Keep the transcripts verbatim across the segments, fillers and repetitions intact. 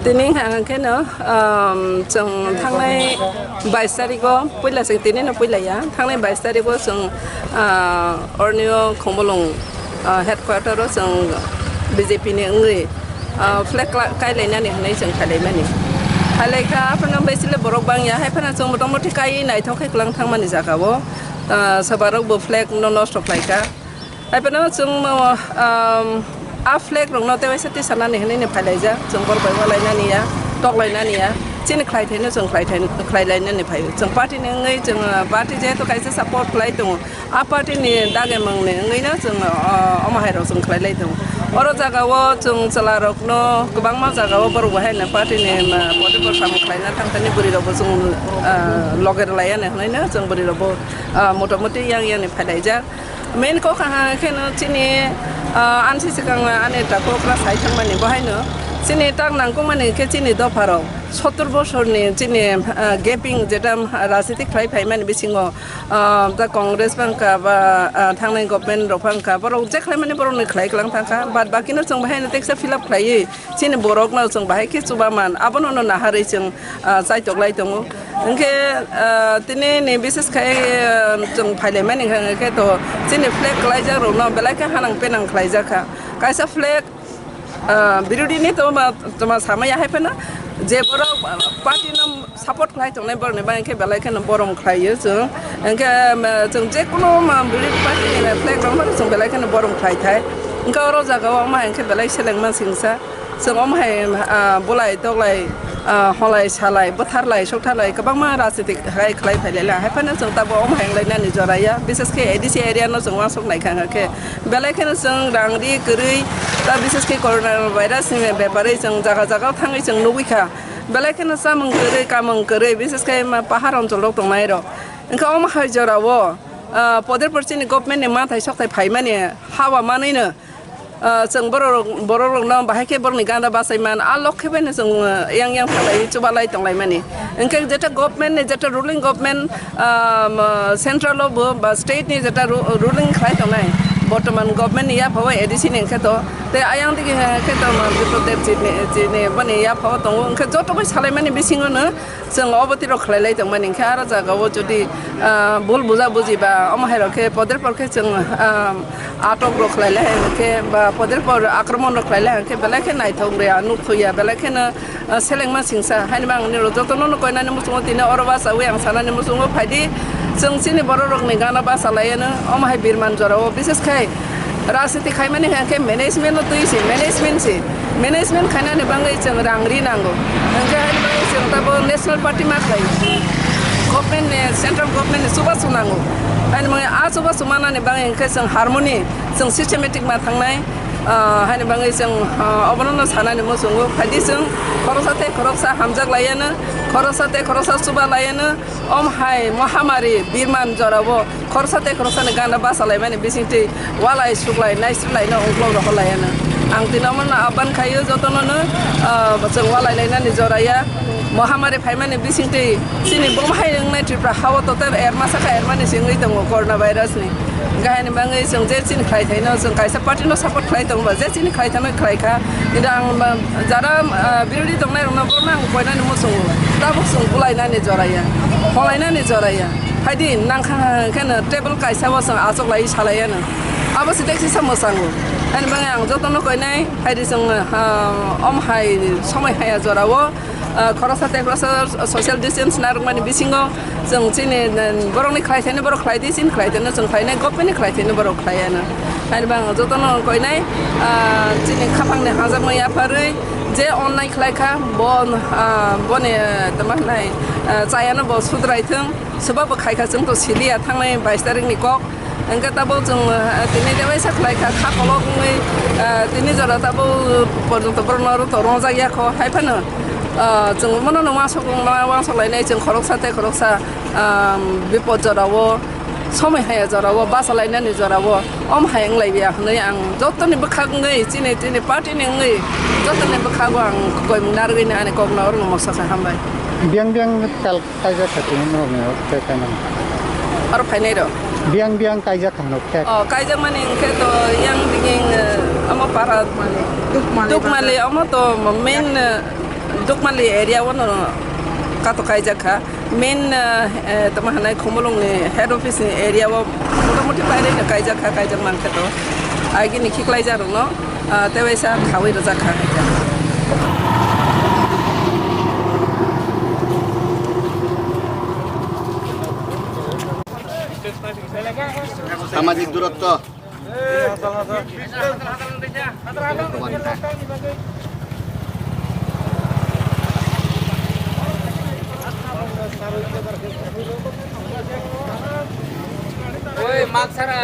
Tini hwnkheno, um, chwng thangnai bais tarigo puila, chwng tini no puila ya, thangnai bais tarigo chwng, uh, ornio Khumulwng, uh, headquarter o chwng B J P ni wngwi, uh, flag kla-, kailainani hwnwi chwng khailaimani. Khailaikha, aphano bai chwle borok bangya, hai phano chwng motamuti kaiwi naithok khe kwlang thangmani jaga o, uh, sobarok bo flag no nosto khlaikha. Haiphano chwng, um, a flag rokno tewaisa tisanani hwnwi ni phailaijak, chwng borok bai walainani ya, toklainani ya, chini khlaithaino chwng khlaithai-, khlailainani phaio. Chwng party ni wngwi chwng, uh, party jehetu kaisa support khlai tongo, a party ni dagimung ni wngwi no chwng, uh, omo hai rok chwng khlailai tongo. Oro jaga o chwng chwla rokno kwbangma jaga o borok bo haino party ni, uh, body bo samung khlaina thangthani bwrwi rok bo chwng, uh, loge rwlai yani hwnwi no chwng bwrwi rok bo, uh, motamuti yang yang ni phailaijak. Main kok ha khe no chini, ah, ansi swkang ani ta kokra sai thangmani bo haino chini tak nangkukmani khe chini dopharok sottor bosorni chini, ah, gaping jeta rajniti khlai phaimani bisingo, ah, ta Congress bangkha ba, ah, thangnai government rok bangkha borok je khlaimani borokno khlai kwlang thangkha, but bakino chwng bo haino teksa fill up khlaiwi chini borokno chwng bahai khe chubaman abono no naharwi chwng, ah, chaitok lai tongo. Hwnkhe, ah, tini ni bises khai, ah, chwng phailaimani hwnkhe to chini flag kwlaijak rokno belai khe hanang penang khlaijak kha. Kaisa flag, ah, birodini to ma, to ma samaya hai phano je borok party no support khlai tongnai borokni bagwi khe belai kheno borom khlaio chwng. Hwnkhe, ah, chwng je kono ma birodini party ni flag rok no chwng belai kheno borom khlai thai. Hwnkhe oro jaga o ma hwnkhe belai seleng ma singsa. Chwng omo hai, ah, bulai toklai, ah, holai salai bwtharlai soktharlai kwbangma rajniti hai khlai phailailai. Hai phano chwng tabuk omo hai wnglainani jora ya. Bises khe A D C area no chwng uansuk naikha hwnkhe belai kheno chwng rang ri kwrwi ta bises khe corona virus ni bepari chwng jaga jaga o thangwi chwng nugwi kha. Belai kheno chamung kwrwi kamung kwrwi bises khe ma pahar onchol rok tongnai rok. Hwnkhe omo hai jora o, ah, poder por chini government ni manthai sokthai phaimani hawa manwi no, ah, chwng borok rok, borok rokno bahai khe borokni gana bachai man, a lok khe bai no chwng, ah, yang yang thalai chubalai tonglai mani. Hwnkhe jeta government ni, jeta ruling government, ah, ma, central o bo ba state ni jeta ru-, ruling khlai tongnai, bortoman government ni yapha o A D C ni hwnkhe to, tei ayang digi hwnkhe to ma Buddhadev chini, chini boni yapha o tongo, hwnkhe joto bai salai mani bisingo no, chwng obo twi rok khlai lai tongmani hwnkhe aro jaga o jodi, ah, bul buja buji ba omo hai rok khe poder por khe chwng, ah, atok rok khlai lai hai hwnkhe ba poder por akromon rok khlai lai hwnkhe belai khe naithok ria nuk thok ya belai kheno, ah, selengma singsa haini bang nini rok joto no koinani muchungo tini oro bachawi ang sanani muchungo phaidi chwng chini borok rok ni gana bacha lai ano omo hai birman jora o bises khai. Rajniti khaimani hwnkhe management no twi se, management se. Management khainani bagwi chwng rang ri nango. Hwnkhe haini bagwi chwng tabuk national party ma khlai. Government ni, central government ni chubachu nango. Haini bagwi a chubachu manani bagwi hwnkhe chwng harmony, chwng systematic ma thangnai. Ah, haini bagwi chwng, ah, obono no sanani muchungo. Phaidi chwng khoroksa tei khoroksa hamjak laiano, khoroksa tei khoroksa chuba laiano. Om hai mohamari birman jorao khoroksa tei khoroksa ni gana bachalaimani bisingtwi walai suklai naisrwlai no uklok rohorlai ano. Ang tini omono aban khaio jotono no, ah, chwng walai lainani joraya. Mohamari phaimani bisingtwi chini bom hai wngnai Tripura hao total erma saka ermani se wngwi tongo corona virus ni. Gahini bagwi chwng je chini khlai thaino chwng kaisa party no support khlai tongba je chini khlai thano khlai kha. Kintu ang ba-, jara, ah, birodhi tongnai rokno bono ang koinani muchungo. Tabuk chwng bulainani joraya, holainani joraya. Haidi nangkha khe no table kaisa o chwng achuk lai salai ano. Abo se tei kisa mwchango. Ani bagwi ang jotono koinai haidi chwng, ah, om hai somoi haya jorao. Ah, khoroksa tei khoroksa social distance narwkmani bisingo chwng chini, eh, borokni khlai thaino borok khlai di, chini khlai thaino chwng khlainai, government ni khlai thaino borok khlai ano. Haini bagwi ang jotono koinai, ah, chini khaphangni hamjakma yapharwi je onnai khlai kha, bo, ah, boni, eh, tamo hwnai, ah, chayano bo sudrai thung, swba bo khai kha, chwng to siliya thangnai bais tarikni kok. Hwnkhe tabuk chwng, eh, tini tewaisa khlai kha, kha kolok wngwi, eh, tini jora tabuk porjonto borokno oro to rongjak ya kho. Hai phano, eh, chwng bono no uansuk wngma, uansuk lainai chwng khoroksa tei khoroksa, ah, bipot jorao, somoi haya jorao, bachalainani jorao, om hai wng lai ya hwnwi ang jotoni bwkhak wngwi, chini, chini party ni wngwi jotoni bwkhago ang koimung narwgwi ani kokno oro no moksa kha. Hambai. Biyang biyang tal Kaijak kha tini norokni o khe khainai. Oro phainai rok? Biyang biyang kaijak kha no khe. Oh, kaijak mani hwnkhe to yang diging, eh, omo para Dukmali. Dukmali, omo to main, eh, Tukmali area o no kato kaijak kha. Main, eh, eh, tamo hanai Khumulwng ni head office ni area o motamoti pairei no kaijak kha, kaijak mankha to. Agini khiklaijak rok no, ah, tewaisa khawi rwjak kha. Samajik durotto. Oi, mask sara.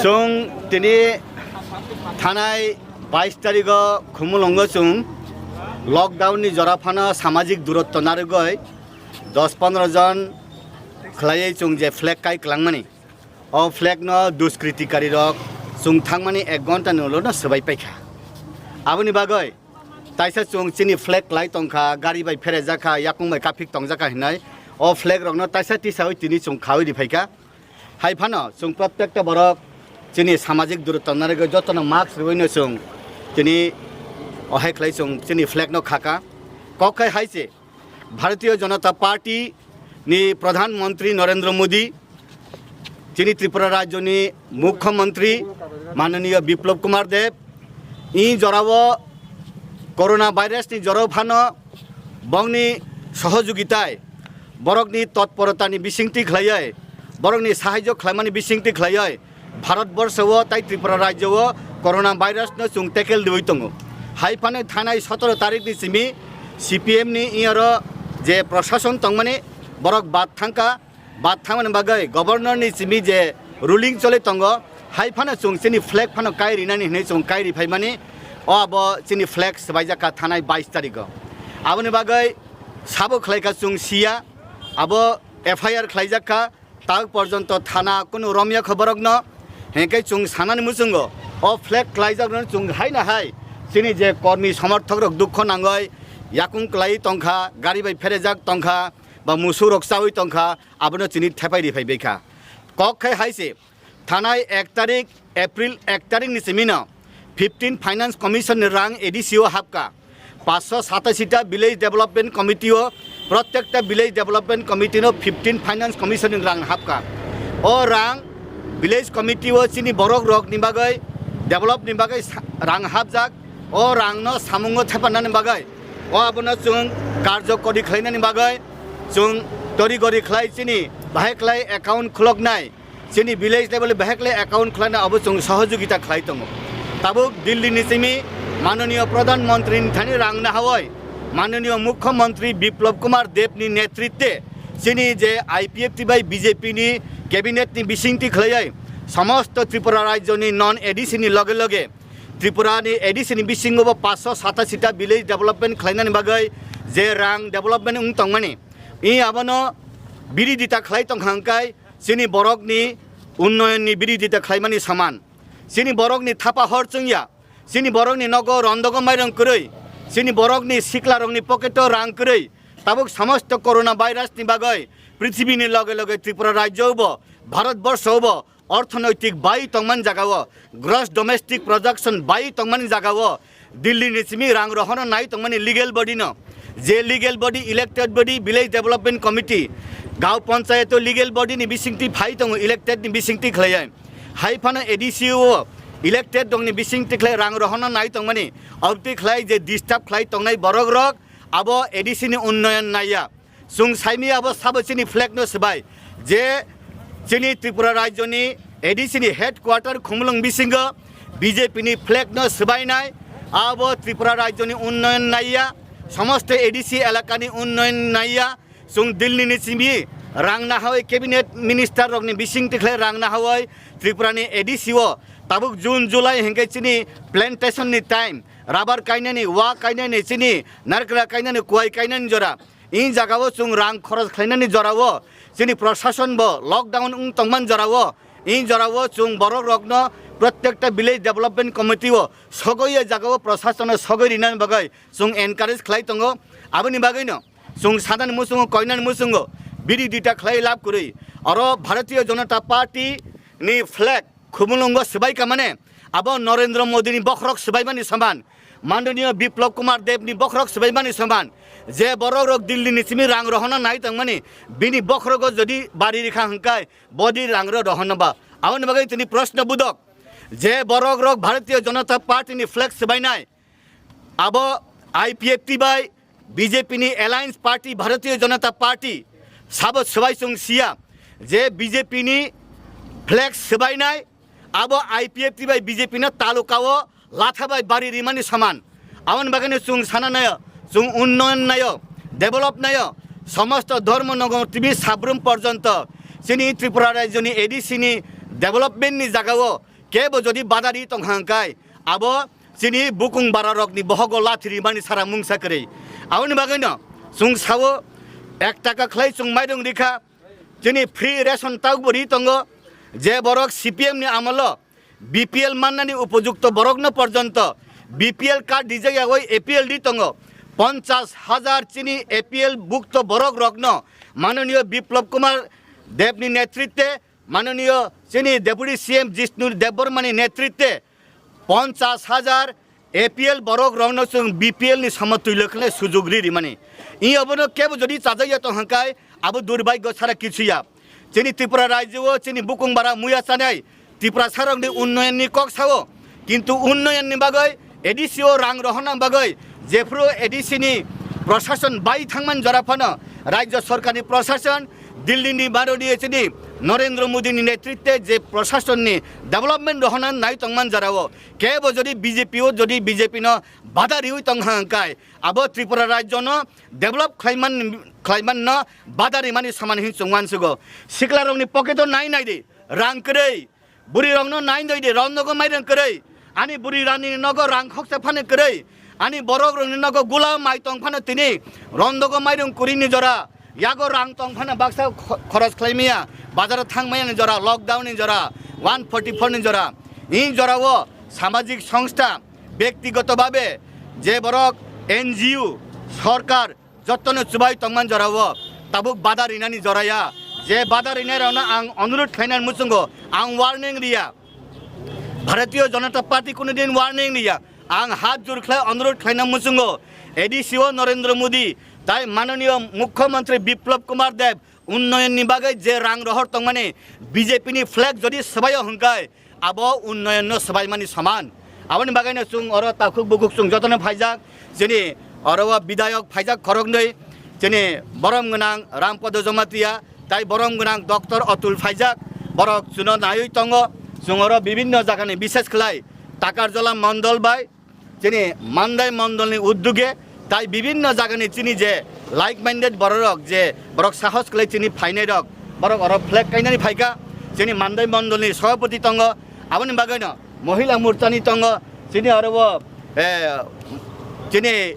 Chwng tini thanai bais tarigo Khumulwngo chwng lockdown ni jora phano samajik durotto narwgwi dos pondro jon khwlaiwi chwng je flag kai kwlangmani. O flag no duskritikarwi rok chwng thangmani ek ghonta ni ulo no swbai paikha. Aboni bagwi taisa chwng chini flag kwlai tongkha, gari bai pherejak kha, yakung bai kaphik tongjak kha hinwi o flag rokno taisa tisawi tini chwng khawi riphaikha. Hai phano chwng prottekta borok chini samajik durotto narwgwi jotono mask rwino chwng tini ohai khlai chwng chini flag no khaka. Kok khai hai se Bharatiya Janata Party ni Pradhan Mantri Narendra Modi, chini Tripura Rajyo ni Mukhyamantri Mananiya Biplab Kumar Deb, i jorao Corona virus ni jorao phano bongni sohojugitai, borokni totporota ni bisingtwi khlaiwi, borokni sahajyo khlaimani bisingtwi khlaiwi, Bharat borsho o tai Tripura rajyo o Corona virus no chwng tackle riwi tongo. Hai phano thanai sotoro tarik ni simi C P M ni iyaro je prashason tongmani borok bad thangkha, bad thangmani bagwi governor ni simi je ruling choli tongo, hai phano chwng chini flag phano kai rinani hinwi chwng kai ri phaimani, o abo chini flag swbaijak kha thanai bais tariko. Aboni bagwi sabo khlai kha chwng siya, abo F I R khlaijak kha, tak porjonto thana kunu romya kha borokno, hinkhe chwng sanani muchungo o flag kwlaijakno chwng haino hai chini je kormi somorthok rok dukho nangwi yakung kwlaiwi tongkha, gari bai pherejak tongkha, ba musuk rok chawi tongkha, abono chini thepai riphai baikha. Kok khai hai se, thanai ek tarik, April ek tarik ni simi no fifteen Finance Commission ni rang A D C o hapka. Paanch sho satashi ta Village Development Committee o, prottekta Village Development Committee no fifteen Finance Commission ni rang hapka. O rang Village Committee o chini borok rok ni bagwi, develop ni bagwi sa-, rang hapjak. O rang no samungo thepanani bagwi, o abono chwng karjokori khlainani bagwi chwng tori gori khlai chini bahai khlai account khuloknai. Chini village level o beheklai account khlaina abo chwng sohojogita khlai tongo. Tabuk Delhi ni simi mananiya Pradhan Mantri ni thani rang nahawi, mananiya Mukhyamantri Biplab Kumar Deb ni netritwe chini je I P F T bai B J P ni cabinet ni bisingtwi khlaiwi somosto Tripura rajyo ni non A D C ni loge loge Tripura ni A D C ni bisingo bo paanch sho satashi ta village development khlainani bagwi je rang development wng tongmani, i abono biridita khlai tongkha hwnkhe chini borokni unnayonni biridita khlaimani saman. Chini borokni thapa hor chwngya, chini borokni nogo rondogo mairang kwrwi, chini borokni siklarokni pocket-o rang kwrwi, tabuk samosto corona virus ni bagwi prithibini loge loge Tripura rajyo bo, Bharat borsho bo orthonoitik bai tongmani jagao, gross domestic production bai tongmani jagao, Delhi ni simi rang rohono nai tongmani legal body no, je legal body, elected body, village development committee, gaon panchayat o legal body ni bisingtwi phai tongo, elected ni bisingtwi khlaiya. Hai phano A D C o elected rok ni bisingtwi khlai rang rohono nai tongmani, obtwi khlai je disturb khlai tongnai borok rok abo A D C ni unnoyon naiya. Chwng saimaya abo sabo chini flag no swbai je chini Tripura rajyo ni A D C ni headquarter Khumulwng bisingo B J P ni flag no swbainai, abo Tripura rajyo ni unnoyon naiya, somosto A D C elaka ni unnoyon naiya. Chwng Delhi ni simi rang nahawi cabinet minister rok ni bisingtwi khlai rang nahawi Tripura ni A D C o tabuk June July hinkhe chini plantation ni time, rubber kainani, wa kainani, chini narikra kainani, kuwai kainani jora. I jagao chwng rang khoros khlainani jorao chini prashason bo lockdown wng tongmani jorao, i jorao chwng borok rokno prottekta village development committee o sogwi, o jagao prashasono sogwi rinani bagwi chwng encourage khlai tongo. Aboni bagwino chwng sanani muchungo, koinani muchungo biridita khlai lab kwrwi oro Bharatiya Janata Party ni flag khumulungo swbai kamane, abo Narendra Modi ni bokhorok swbaimani saman, Mananiya Biplab Kumar Deb ni bokhorok swbaimani saman. Je borok rok Delhi ni simi rang rohorna nai tongmani, bini bokhorogo jodi bari rikha hwnkhe bodi rang ro rohorna ba? Aboni bagwi tini proshno budok, je borok rok Bharatiya Janata Party ni flag swbainai, abo I P F T bai B J P ni alliance party Bharatiya Janata Party sabo swbai chwng siya, je B J P ni flag swbainai abo I P F T bai B J P no talukao latha bai bari rimani saman. Aboni bagwino chwng sana nayo, chwng unnoyon nayo, develop nayo, somosto dhormo nogo timi sabrum porjonto chini Tripura rajyoni A D C ni development ni jagao kebo jodi badari tongkha hwnkhe abo chini bukung bara rokni bohogo lathi rimani sara mungsa kwrwi. Aboni bagwino chwng sao ek taka khlai chwng mairung rikha, chini free ration taubo ri tongo, je borok C P M ni amolo B P L mannani upojukto borokno porjonto B P L card dijak yagwi A P L di tongo. Ponchas hajar chini A P L bhukto borok rokno Mananiya Biplab Kumar Debni netritwe, Mananiya chini Deputy C M Jishnu Debbarmani netritwe ponchas hajar A P L borok rokno chwng B P L ni samo twilok khlai sujug ri rimani. I obono kebo jodi chajak ya tong hwnkhe abo durbhagyo sara kichu ya. Chini Tripura rajyo o chini bukung bara muya chanai Tripura sarokni unnoyon ni kok sao, kintu unnoyon ni bagwi A D C o rang rohorna bagwi jephru A D C ni prosason bai thangman jora phano rajyo sorkarni prosason Delhi ni Mananiya chini Narendra Modi ni netritwe je prosason ni development rohorna nai tongman jora o kebo jodi B J P o jodi B J P no bada riwi tong hwnkhe abo Tripura rajyo no develop khlaiman khlaiman no bada rimani saman hin chwng wansugo. Sikla rokni pocket o nai nai di, rang kwrwi. Bwrwi rokno nai doi di, rondogo mairung kwrwi. Ani bwrwi rani nogo rang khoksa phano kwrwi. Ani borok rokni nogo gula mai tong phano tini rondogo mairung kwrwi ni jora. Yago rang tong phano baksa kho-, khoros khlai maya. Bazar thang maya ni jora, lockdown ni jora, one forty four ni jora. Ni jora o samajik songstha, bektigoto babe je borok N G O, sorkar, jottono chubai tongman jorao tabuk bada rinani joraya. Je bada rinai rokno ang onurodh khlainani muchungo, ang warning riya. Bharatiya Janata Party kunu din warning riya. Ang hat jur khlai onurodh khlaina muchungo A D C o Narendra Modi tai mananiya Mukhyamantri Biplab Kumar Deb unnoyon ni bagwi je rang rohor tongmani B J P ni flag jodi swbaio hwnkhe abo unnoyon no swbaimani saman. Aboni bagwi no chwng oro takhuk bukhuk chwng jotono phaijak, chini oro o bidayok phaijak khoroknwi, chini borom gwnang Rampada Jamatia tai borom gwnang Doctor Atul phaijak, borok chwngno naiwi tongo. Chwng oro bibinno jagani, bishesh khlai Takarjala mondol bai chini Mandai mondolni udduge tai bibinno jagani chini je like minded bororok, je borok sahos khlai chini phainairok, borok oro flag kainani phaikha. Chini Mandai mondolni sabhapati tongo, aboni bagwino Mohila Morchani tongo, chini oro o, eh, chini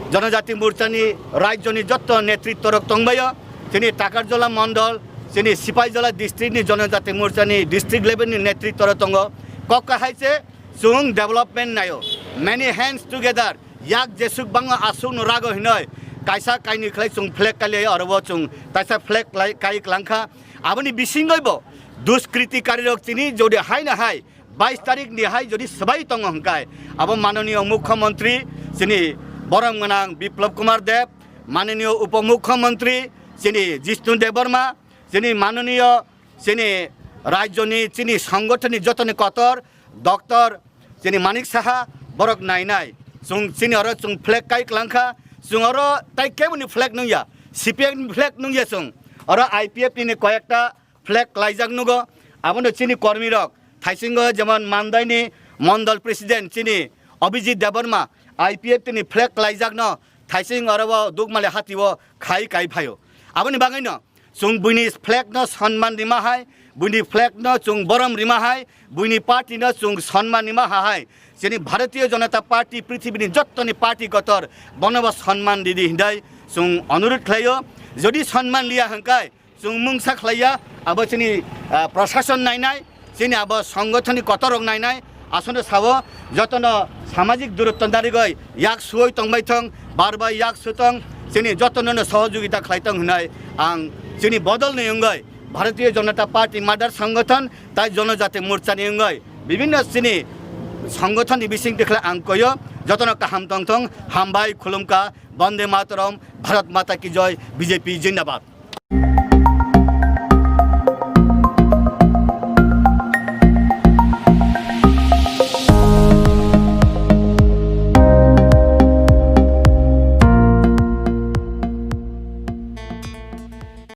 Jonojati Morchani rajyoni jotto netritworok tongbaio, chini Takarjala mondol, chini Sipaijala districtni Jonojati Morchani district levelni netritworok tongo. Kok kahai se chwng development naio, many hands together, yak jesuk bangma aswkno rago hinoi kaisa kainwi khlai chwng flag kailai, oro o chwng kaisa flag lai-, kai klangkha. Aboni bisingoi bo duskriti karirok chini jodi haino hai bais tarik ni hai jodi swbai tongo hwnkhe abo mananiya mukhyamantri chini borom gwnang Biplab Kumar Deb, mananiya upomukhyamantri chini Jishnu Debbarma, chini mananiya chini rajyoni chini songothonni jotoni kotor Doctor chini Manik Saha borok nainai. Chwng chini oro chwng flag kai klangkha. Chwng oro tai keboni flag nungya, C P M ni flag nungya chwng. Oro I P F T ni koyekta flag klaijak nugo. Abono chini kormi rok thaisingo jemon Mandai ni mondol president chini Abhijit Debbarma I P F T ni flag klaijakno thaising oro o Dukmali hati o khai kai phaio. Aboni bagwi no chwng buini flag no sonman rima hai, buini flag no chwng borom rima hai, buini party no chwng sonman rima ha hai. Chini Bharatiya Janata Party prithibini jottoni party kotor bono bo sonman ridi hindai chwng onurodh khlaio. Jodi sonman liya hwnkhe chwng mungsa khlaiya, abo chini, ah, prashason nainai, chini abo songothoni kotorrok nainai, aswkno sao, jotono samajik durotto narigwi yak suoi tongbai thong, bar bai yak sutong, chini jotono no sohojogita khlai tong hwnwi ang chini bodol ni wngwi Bharatiya Janata Party mother sangathon tai Janajati Morcha ni wngwi bibhinno chini sangathon ni bising tikhle ang koyo jotono kaham tongthong, hambai, khulumkha, Bande Mataram, Bharat Mata Ki Jai, B J P Jindabad.